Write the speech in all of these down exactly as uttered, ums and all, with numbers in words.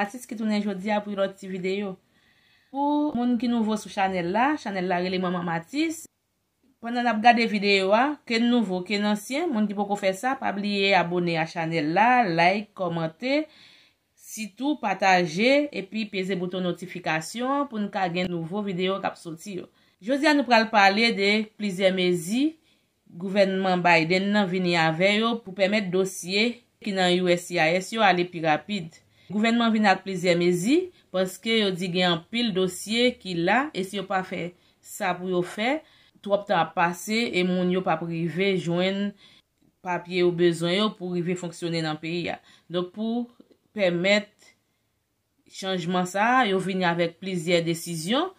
Mathis ki tounen jodi a pou yon lòt ti videyo. Pou moun ki nouvo sou chanèl la, chanèl la rele Manman Mathis. Pandan n ap gade videyo a, ke n nouvo, ke n ansyen, moun ki poko fè sa, pa bliye abone a chanèl la, like, kòmante, sitou pataje, epi peze bouton notifikasyon pou n ka gen nouvo videyo k ap soti yo. Jodi a, nou pral pale de plizyè mezi gouvènman Biden nan vini avè yo pou pèmèt dosye ki nan U S C I S yo ale pi rapid. Gouvènman vin ak plizyè mezi, paske yo di gen anpil dosye ki la, e si yo pa fè sa pou yo fè, twòp tan ap pase e moun yo p ap rive jwenn papye yo bezwen yo pou rive fonksyone nan peyi a. Donk, pou pèmèt chanjman sa a, yo vini avèk plizyè desizyon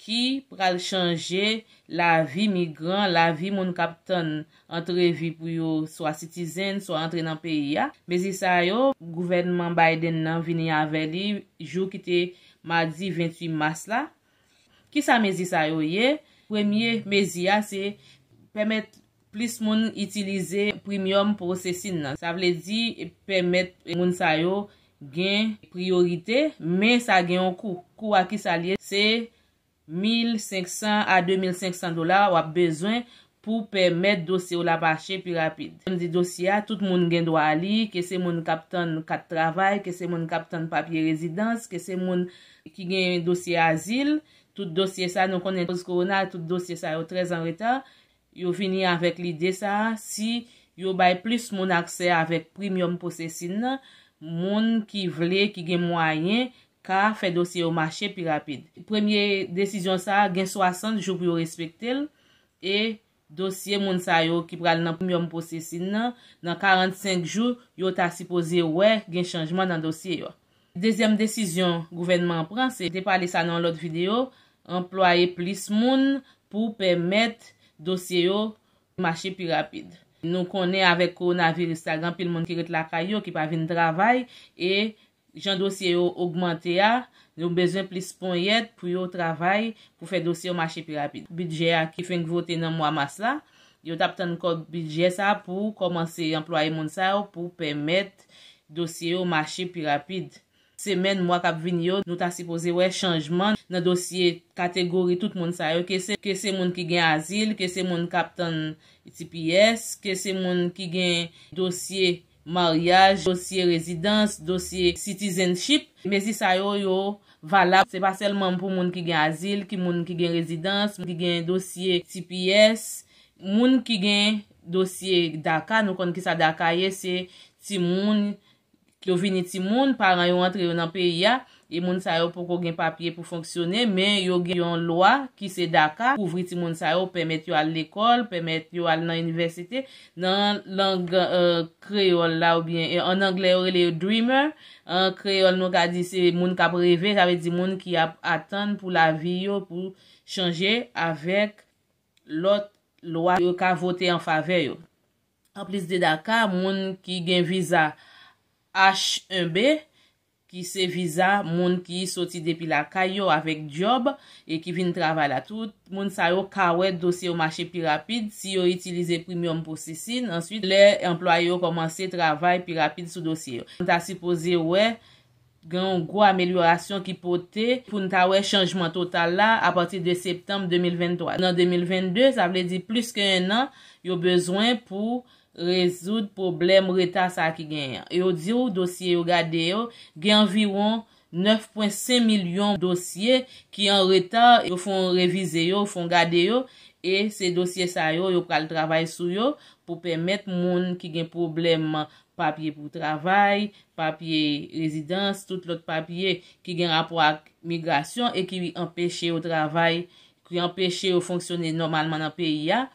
ki pral chanje lavi migran, lavi moun k ap tann antrevi pou yo swa citizen, swa antre nan peyi a. Mezi sa yo, gouvènman Biden nan vini avè li jou ki te madi venntuit mas la. Kisa mezi sa yo ye? Premye mezi a se pèmèt plis moun itilize premium processing nan. Sa vle di pèmèt moun sa yo gen priyorite, men sa gen yon kou. Kou a kisa l ye? Se mil senk san a de mil senk san dola w ap bezwen pou pèmèt dosye w la mache pi rapid. M di dosye a, tout moun gen dwa a li, ke se moun k ap tann kat travay, ke se moun k ap tann papye rezidans, ke se moun ki gen dosye azil, tout dosye sa, nou konnen koz kowona, tout dosye sa yo trè an reta. Yo vini avèk lide sa a, si yo bay plis moun aksè avèk premium processing nan, moun ki vle, ki gen mwayen, ka fè dosye yo mache pi rapid. Premye desizyon sa a gen swasant jou pou yo respekte l, e dosye moun sa yo ki pral nan premium processing nan, nan karannsenk jou, yo ta sipoze wè gen chanjman nan dosye yo. Dezyèm desizyon gouvènman an pran, se te pale sa nan yon lòt videyo, anplwaye plis moun pou pèmèt dosye yo mache pi rapid. Nou konnen avèk kowonaviris la, gen anpil moun ki ret lakay yo, ki pa vin travay, e jan dosye yo ogmante a, yo bezwen plis ponyèt pou yo travay, pou fè dosye yo mache pi rapid. Bidjè a ki fenk vote nan mwa mas la, yo t ap tann kòb bidjè sa a pou kòmanse anplwaye moun sa yo pou pèmèt dosye yo mache pi rapid. Semèn, mwa k ap vini yo, nou ta sipoze wè chanjman nan dosye kategori tout moun sa yo, ke se, ke se moun ki gen azil, ke se moun k ap tann T P S, ke se moun ki gen dosye maryaj, dosye rezidans, dosye citizenship. Mezi sa yo, yo valab, se pa sèlman pou moun ki gen azil, ki moun ki gen rezidans, moun ki gen dosye T P S, moun ki gen dosye DACA, nou konn kisa DACA ye, se timoun, yo vini timoun, paran yo antre yo nan peyi a, e moun sa yo poko gen papye pou fonksyone, men yo gen yon lwa ki se DACA, kouvri timoun sa yo, pèmèt yo al lekòl, pèmèt yo al nan inivèsite. Nan lang, eh, kreyòl la, oubyen, eh, an anglè, yo rele yo dreamer. An kreyòl, nou ka di se moun k ap reve, sa vle di moun ki ap atann pou lavi yo, pou chanje avèk lòt lwa yo ka vote an favè yo. Anplis de DACA, moun ki gen viza H un B, ki se viza moun ki soti depi lakay yo avèk djòb e ki vin travay la. Tout moun sa yo ka wè dosye yo mache pi rapid si yo itilize premium processing. Answit, lè anplwaye yo kòmanse travay pi rapid sou dosye yo. Nou ta sipoze wè gen yon gwo amelyorasyon ki pote pou n ta wè chanjman total la apati de septanm de mil venntwa. Nan de mil vennde, sa vle di plis ke en an, yo bezwen pou rezoud pwoblèm reta sa a ki genyen an. Yo di w dosye yo gade yo, gen anviwon nèf pwen senk milyon dosye ki an reta, yo fon revize yo, fon gade yo, e se dosye sa yo, yo pral travay sou yo pou pèmèt moun ki gen pwoblèm papye pou travay, papye rezidans, tout lòt papye ki gen rapò ak migrasyon e ki anpeche yo travay, ki anpeche yo fonksyone nòmalman nan peyi a,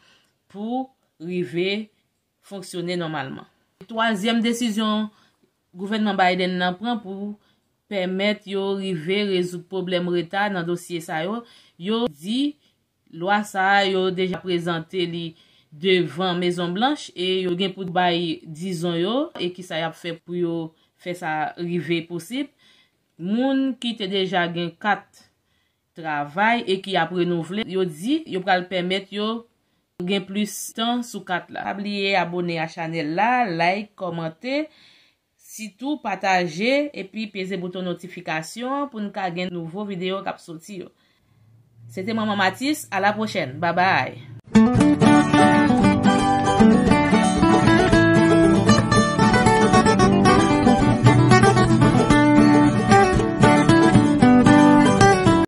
pou rive fonksyone nòmalman. Twazyèm desizyon gouvènman Biden nan pran pou pèmèt yo rive rezoud pwoblèm reta nan dosye sa yo, yo di lwa sa a, yo deja prezante li devan Mezon Blanch e yo gen pou bay dizon yo e kisa y ap fè pou yo fè sa rive posib. Moun ki te deja gen kat travay e ki ap renouvle, yo di yo pral pèmèt yo gen plis tan sou kat la. Pa bliye abone a chanèl la, like, kòmante, Sitou pataje epi peze bouton notifikasyon pou n ka gen nouvo videyo k ap soti yo. Se te Manman Matis, a la pwochèn, babay!